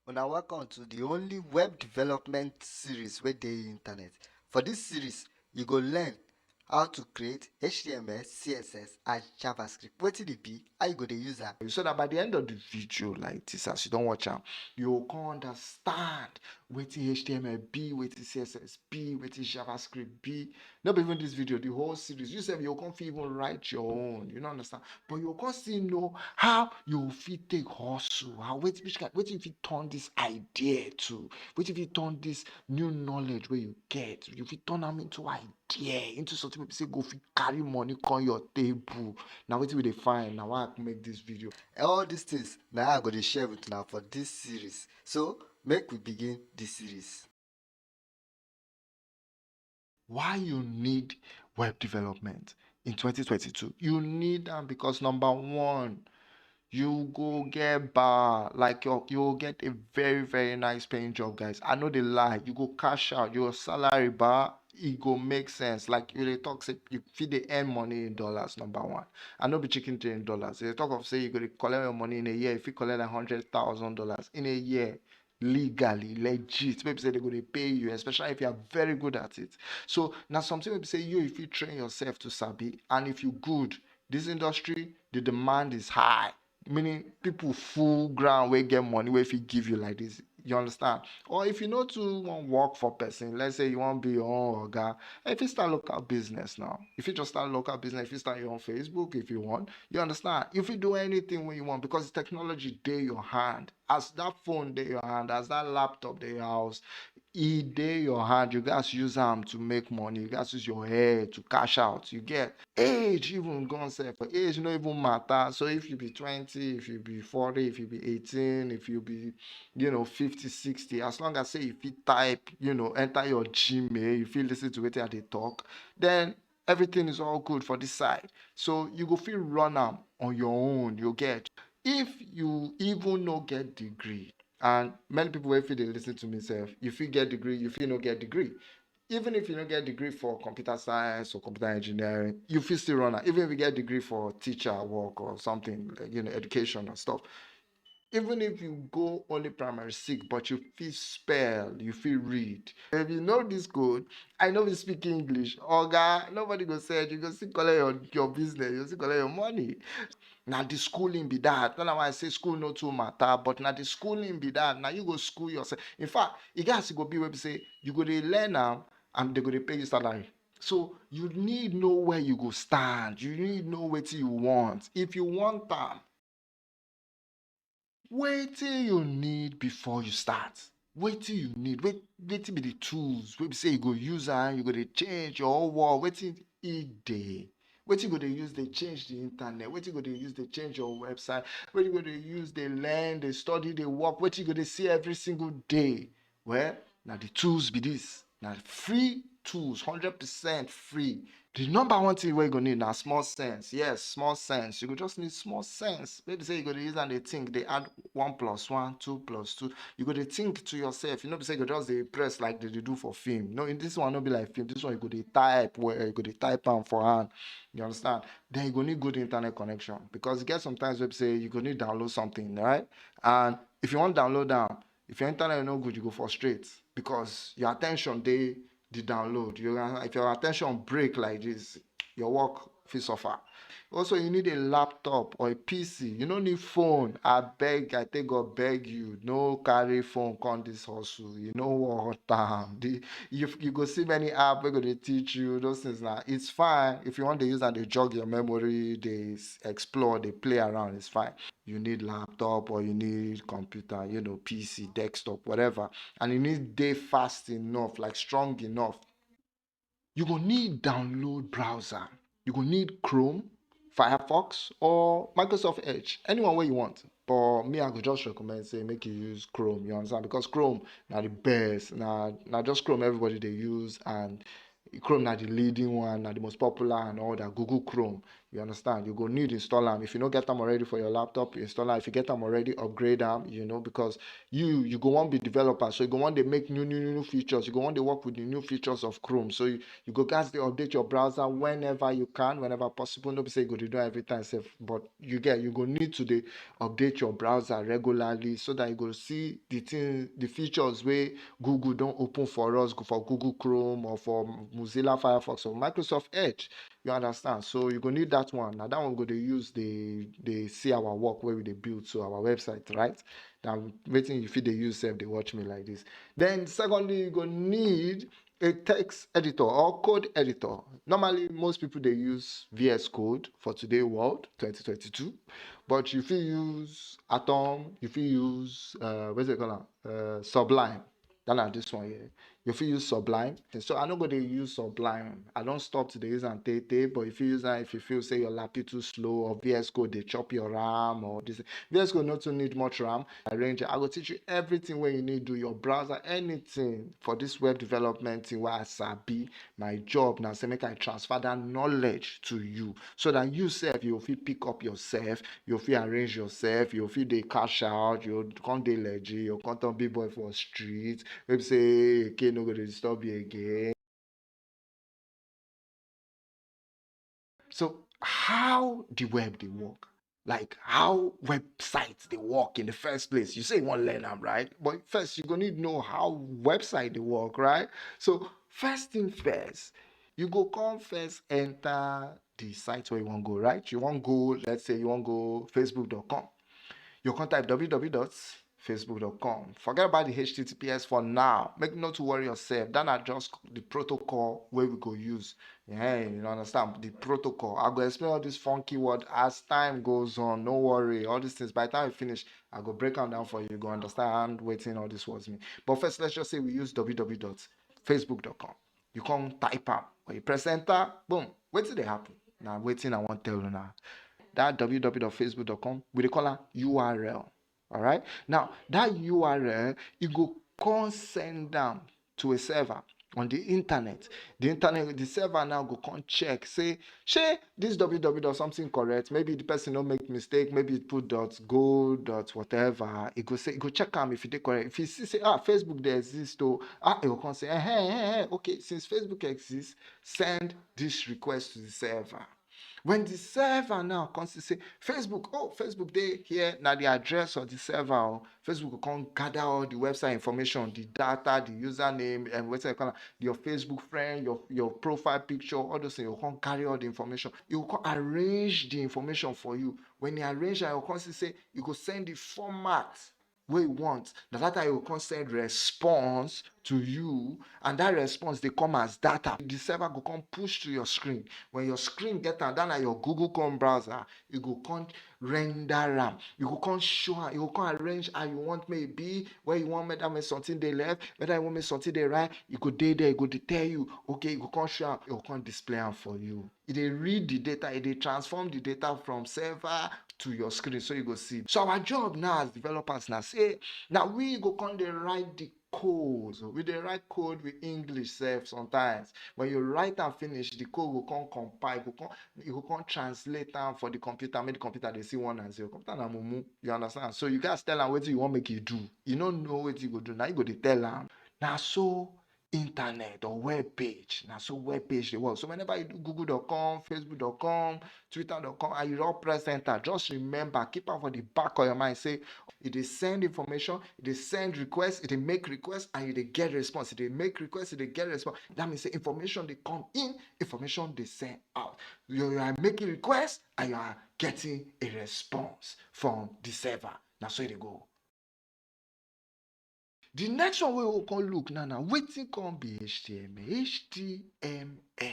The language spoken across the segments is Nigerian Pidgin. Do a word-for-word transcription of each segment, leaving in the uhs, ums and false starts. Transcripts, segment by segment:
Una welcome to the only web development series wey dey internet. For this series, you go learn how to create H T M L, C S S, and JavaScript. Wetin e be, how you go dey use am. So that by the end of the video like this, as you don watch am, you go come understand wetin H T M L be, wetin C S S be, wetin JavaScript be. No be even this video, the whole series. You sef, you go come fit even write your own. You no understand? But you go come still know how you fit take hustle. How, wetin, which kind, wetin you fit turn this idea to? Wetin you fit turn this new knowledge wey you get? You fit turn am into idea, into something wey be say go fit carry money come your table. Na wetin we dey find. Na why I make this video. All these things na I go dey share with una for this series. So make we begin this series. Why you need web development in twenty twenty-two? You need am because, number one, you go get bar, like, you, you go get a very, very nice paying job, guys. I no dey lie, you go cash out, your salary bar, e go make sense. Like, you dey talk say you fit dey earn money in dollars, number one. I no be chicken thing in dollars. They talk of say you go dey collect your money in a year, if you collect like hundred thousand dollars in a year, legally, legit, wey be say they go dey pay you, especially if you are very good at it. So na something wey be say you, if you train yourself to sabi, and if you good, this industry, the demand is high. Meaning people full ground wey get money wey fit give you like this. You understand? Or if you no too wan work for person, let's say you wan be your own oga, if you start local business now, if you just start local business, if you start your own Facebook, if you want, you understand? If you do anything wey you want, because the technology dey your hand, as that phone dey your hand, as that laptop dey your house, e dey your hand. You gats use am to make money. You gats use your head to cash out. You get? Age even gone sef. Age no even matter. So if you be twenty, if you be forty, if you be eighteen, if you be, you know, fifty, sixty, as long as say you fit type, you know, enter your Gmail, you fit listen to wetin I dey talk, then everything is all good for this side. So you go fit run am on your own, you get? If you even no get degree, and many people wey fit dey listen to me sef, you fit get degree, you fit no get degree. Even if you no get degree for computer science or computer engineering, you fit still run am. Even if you get degree for teacher work or something, like, you know, education and stuff. Even if you go only primary six, but you fit spell, you fit read. If you know this code, I no fit speak English, oga, nobody go send you, go still collect your, your business, you still collect your money. Na the schooling be that. That's why I say school no too matter, but na the schooling be that. Na you go school yourself. In fact, e get as e go be wey be say you go dey learn am and they go dey pay you salary. So you need know where you go stand. You need know wetin you want. If you want am, wetin you need before you start? Wetin you need? Wait, wetin be the tools wey be say you go use am, you go dey change your whole world? Wetin e dey? Wetin you go dey use dey change the internet? Wetin you go dey use dey change your website? Wetin you go dey use dey learn, dey study, dey work? Wetin you go dey see every single day? Well, na the tools be this. Na free tools, hundred percent free. The number one thing wey you go need na small sense. Yes, small sense. You go just need small sense. Maybe say you go dey use am dey think, dey add one plus one, two plus two. You go dey think to yourself. You know, be say you go just dey press like they dey do for film. No, in this one, no be like film. This one, you go dey type well, you go dey type am for hand. You understand? Then you go need good internet connection, because e get sometimes wey be say you go need download something, right? And if you wan download am, if your internet no good, you go frustrate because your attention dey the download. You, if your attention break like this, your work fit suffer. Also, you need a laptop or a P C. You no need phone. I beg, I take God beg you, no carry phone come this hustle. You no want am. The, you, you go see many app wey go dey teach you those things. Now, it's fine if you want to use and dey jog your memory, dey s-, explore, dey play around. It's fine. You need laptop or you need computer, you know, P C, desktop, whatever. And you need dey fast enough, like, strong enough. You go need download browser. You go need Chrome, Firefox, or Microsoft Edge, anyone wey you want. But me, I go just recommend say make you use Chrome, you understand? Because Chrome na the best. Na, na just Chrome everybody dey use, and Chrome na the leading one, na the most popular and all that. Google Chrome, You understand? You go need install am. If you no get am already for your laptop, you install am. If you get am already, upgrade am, you know, because you you go wan be developer, so you go wan dey make new new new new features. You go wan dey work with the new features of Chrome. So you, you go gats dey update your browser whenever you can, whenever possible. No be say you go dey do every time sef, but you get, you go need to dey update your browser regularly so that you go see the thing, the features wey Google don open for us, go for Google Chrome or for Mozilla Firefox or Microsoft Edge. You understand? So you go need that one. Na that one go dey use dey dey see our work wey we dey build, so our website, right? Na wetin you fit dey use sef dey watch me like this. Then secondly, you go need a text editor or code editor. Normally, most people dey use V S Code for today world, twenty twenty-two, but you fit use Atom, you fit use, uh, wetin dem call am, uh, Sublime. That na this one here. You fit use Sublime. And so I no go dey use Sublime. I don stop to dey use am tey tey, but if you use am, if you feel say your lappy too slow or V S Code dey chop your RAM or this, V S Code no too need much RAM. Arrange, I go teach you everything wey you need do, your browser, anything for this web development thing wey I sabi. My job na say make I transfer that knowledge to you so that you sef, you fit pick up yourself, you fit arrange yourself, you fit dey cash out, you come dey legit, you come turn big boy for street, wey be say eke no go dey disturb you again. So how the web dey work? Like, how website dey work in the first place? You say you wan learn am, right? But first, you go need know how website dey work, right? So first thing first, you go come first enter the site where you wan go, right? You wan go, let's say you wan go facebook dot com. You come type www dot facebook dot com. Forget about the H T T P S for now. Make no too worry yourself. That na just the protocol wey we go use. Yeah, you understand? The protocol. I go explain all this funky word as time goes on. No worry. All these things, by the time we finish, I go break am down for you. You go understand wetin all this words mean. But first, let's just say we use www dot facebook dot com. You come type am. When you press enter, boom. Wetin dey happen? Na wetin I wan tell una. That www dot facebook dot com, we dey call am U R L. All right? Now, that U R L, you go come send am to a server on the internet. The internet, the server now go come check, say, shey this www dot something correct? Maybe the person no make mistake, maybe it put dot go, dot whatever. E go say, e go check am if e dey correct. If e see say, ah, Facebook dey exist o, ah, e go come say, eh, eh, eh, eh, okay, since Facebook exists, send this request to the server. When the server now comes to say, Facebook, oh, Facebook dey here, na the address of the server o. Facebook go come gather all the website information, the data, the username, and wetin dem call am, your Facebook friend, your, your profile picture, all those things. You go come carry all the information. You go come arrange the information for you. When you arrange am, you go come see say you go send the format wey you want. Na that time you go come send response to you, and that response dey come as data. The server go come push to your screen. When your screen get am, that na your Google Chrome browser. You go come render am. You go come show am. You go come arrange how you want make e be, where you want make that make something dey left, whether you want make something dey right. E go dey there. E go dey tell you, okay, e go come show am. E go come display am for you. E dey read the data, e dey transform the data from server to your screen, so you go see. So our job now as developers na say, na we go come dey write the code. We dey write code with English sef sometimes. When you write am finish, the code go come compile, go come, e go come translate am for the computer, make the computer dey see one and zero. Computer na mumu, you understand? So you gats tell am wetin you wan make e do. You no know wetin you go do, na you go dey tell am. Na so internet or web page. Na so web page dey work. So whenever you do google dot com, facebook dot com, twitter dot com, and you don press enter, just remember, keep am for the back of your mind say e dey send information, e dey send request, e dey make request, and you dey get response. E dey make request, e dey get response. That means say information dey come in, information dey send out. You, you are making request and you are getting a response from the server. Na so e dey go. The next one wey we come look now na wetin come be H T M L. H T M L.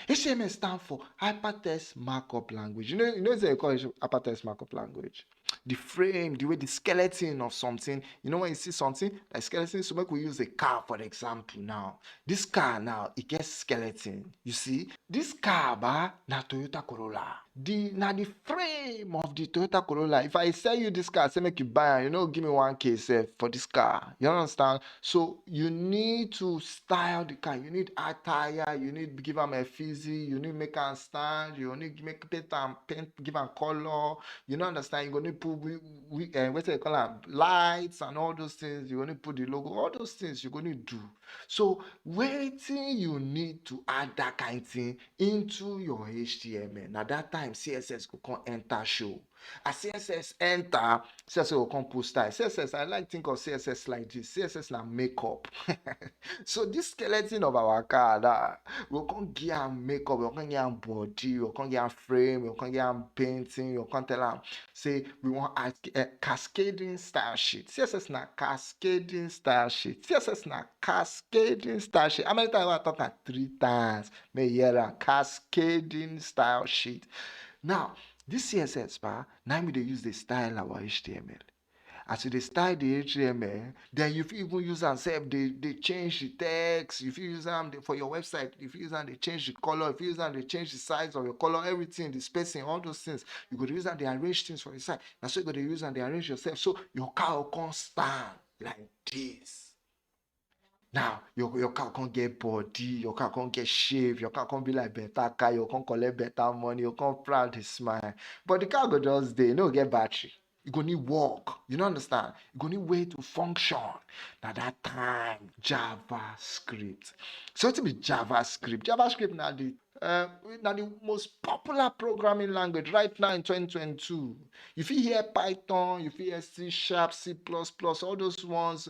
H T M L stand for Hypertext Markup Language. You know, you know say they call it Hypertext Markup Language. The frame, the way, the skeleton of something. You know when you see something like skeleton, so make we use a car for example now. This car now, e get skeleton. You see, this car ba na Toyota Corolla. The, na the frame of the Toyota Corolla. If I sell you this car, say make you buy am, you no give me one K sef for this car. You understand? So you need to style the car. You need attire, you need give am effigy, you need make am stand, you need make paint am, paint, give am color. You no understand? You go need put we, we, uh, wetin dem call am, lights and all those things. You go need put the logo, all those things you go need do. So wetin you need to add that kind thing into your H T M L. Na that time C S S go come enter show. As C S S enter, C S S go come put style. C S S, I like think of C S S like this. C S S na makeup. So this skeleton of our car, that we go come give am makeup, we go come give am body, we go come give am frame, we go come give am painting, we go come tell am say we want a, a cascading style sheet. C S S na cascading style sheet. C S S na cascading style sheet. How many times I talk am? Three times. May you hear am. Cascading style sheet. Now, this C S S, ba, na im we dey use dey style our H T M L. As you dey style the H T M L, then you fit even use am sef dey, dey change the text. You fit use am dey, for your website. You fit use am dey change the color. You fit use am dey change the size of your color, everything, the spacing, all those things. You go dey use am dey arrange things for your site. Na so you go dey use am dey arrange yourself. So your car go come stand like this. Now, your, your car come get body, your car come get shape, your car come be like better car, you come collect better money, you come proud, dey smile. But the car go just dey, e no get battery. E go need work. You no understand? E go need way to function. Na that time, JavaScript. So wetin be JavaScript? JavaScript na the, uh, na the most popular programming language right now in twenty twenty-two. You fit hear Python, you fit hear C sharp, C plus plus, all those ones.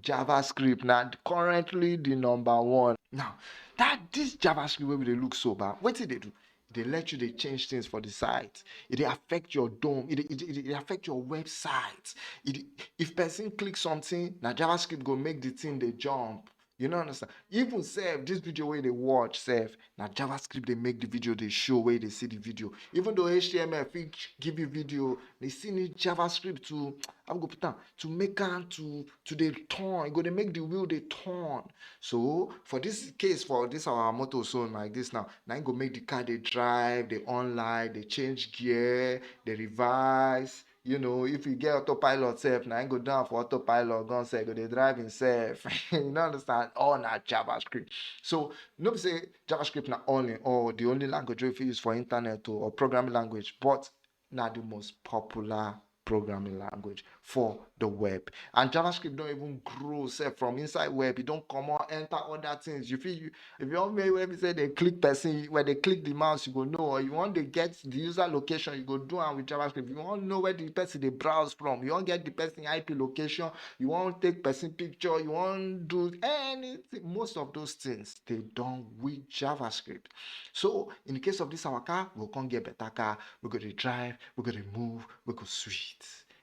JavaScript na currently the number one. Now, that, this JavaScript wey we dey look so, ba, wetin e dey do? E dey let you dey change things for the site. E dey affect your dom. E dey, e dey, e dey affect your website. E dey, if person click something, na JavaScript go make the thing dey jump. You no understand? Even sef, this video wey you dey watch sef, na JavaScript dey make the video dey show, wey you dey see the video. Even though H T M L fit give you video, you still need JavaScript to, how we go put am, to make am to, to dey turn. E go dey make the wheel dey turn. So for this case, for this our motor so like this now, na im go make the car dey drive, dey on light, dey change gear, dey reverse. You know, if you get autopilot sef, na im go down for autopilot, gun sef go dey drive himself. You no understand? All na JavaScript. So no be say JavaScript na all in all, the only language wey you fit use for internet o, or programming language, but na the most popular programming language for the web. And JavaScript don even grow sef from inside web. E don comot enter other things. You fit, you, if you wan make wey be say dey click person, when dey click the mouse, you go know, or you wan dey get the user location, you go do am with JavaScript. You wan know where the person dey browse from, you wan get the person I P location, you wan take person picture, you wan do anything, most of those things dey done with JavaScript. So in the case of this our car, we go come get better car, we go dey drive, we go dey move, we go sweet.